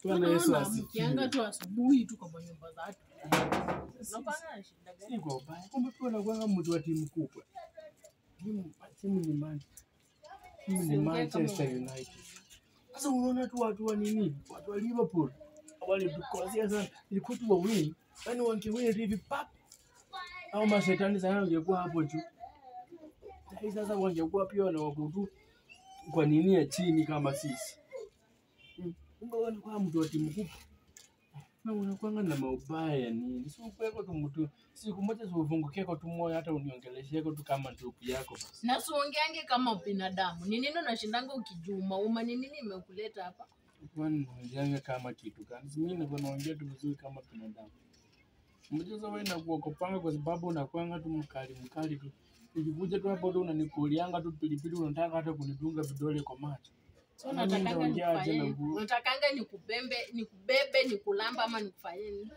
Bwana Yesu asifiwe. Mkianga tu asubuhi tu kwa nyumba za watu. Unapanga shida gani? Si kwa ubaya. Kumbe pia unakuanga mtu wa timu kubwa. Timu ni Man. Timu ni Manchester United. Sasa unaona tu watu wa nini? Watu wa Liverpool walitukosea sana. Ilikuwa tu wawili. Yaani wangewin hivi pap. Au mashetani sana wangekuwa hapo juu. Hii sasa wangekuwa pia wanawakutu kwa nini ya chini kama sisi. Kumbe wewe unakuwa mtu wa timu kubwa. Na unakuanga na maubaya ya nini? Si ukweko tu mtu. Siku moja si ufunguke tu moyo hata uniongeleshe tu kama ndugu yako basi. Na usiongeange kama binadamu. Ni nini unashindanga ukijuma uma? Ni nini imekuleta hapa? Kwani naongeanga kama kitu gani? Mimi nilikuwa naongea tu vizuri kama binadamu. Mchezo wewe nakuokopanga kwa sababu unakuanga tu mkali mkali tu. Ukikuja tu hapo tu unanikulianga tu pilipili, unataka hata kunidunga vidole kwa macho. So unatakanga nikufanye? Unatakanga nikubembe, nikubebe, nikulamba ama nikufanye nini?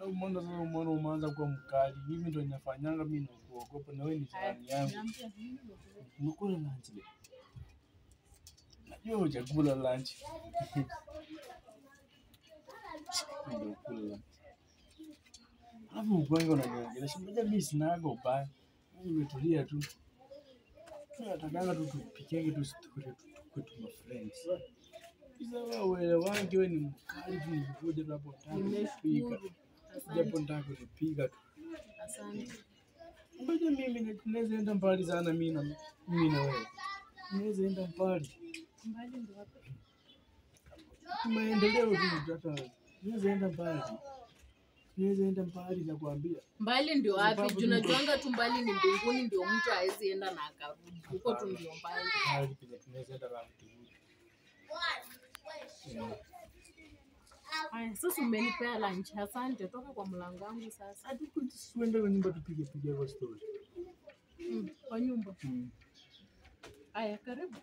Umeona sasa, umeona umeanza kuwa mkali. Mimi ndo ninafanyanga, mimi nakuogopa na wewe ni jirani yangu. Umekula lunch leo? Najua hujakula lunch. Ndio kula lunch. Alafu ukwange unaniongelesha. Mbona mimi sinaga ubaya? Mimi nimetulia tu. Tunatakanga tu tupikenge tu story tu tukue tu friends. Sasa wewe wangu wewe ni mkali tu, nikikuja tu hapo nataka kunipiga. Japo nataka kunipiga tu. Asante. Ngoja mimi naweza enda mbali sana mimi na wewe. Naweza enda mbali. Mbali ndio wapi? Maendeleo tu hata naweza enda mbali. Naweza enda mbali na kuambia. Mbali ndio wapi? Tunajuanga tu mbali ni mbinguni, ndio mtu haezi enda na akarudi. Huko tu ndio mbali. Mbali pia tunaweza enda la mtu. Haya, sasa umenipea lunch. Asante, toka kwa mlango wangu sasa. Hadi tuende kwa nyumba tupige pige kwa story. Kwa nyumba. Haya, karibu.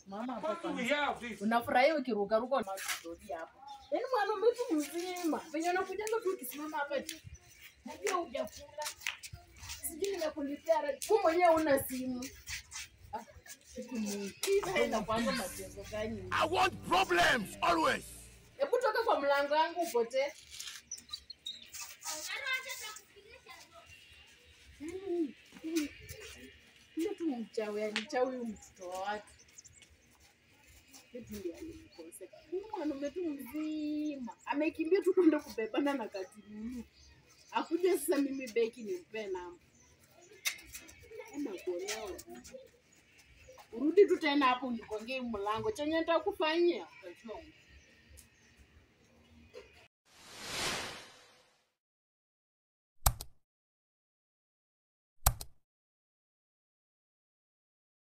Mama hapa. Unafurahia ukiruka ruka na story hapo. Yaani mwanaume tu mzima. Penye unakujanga tu ukisimama hapa tu. Najua hujakula. Sijui nimekulipia rent. Wewe mwenyewe una simu. I want problems always. Hebu toka kwa mlango wangu upotee. Ndio tu mchawi, mchawi mtoto wa watu. Kitu ndio alimkosea. Mwanaume tu mzima. Amekimbia tu kwenda kubebana na katili. Akuje sasa mimi beki nimpe namba. Ema kuolewa. Urudi tu tena hapo unikongee mlango. Chenye nitakufanyia utajua.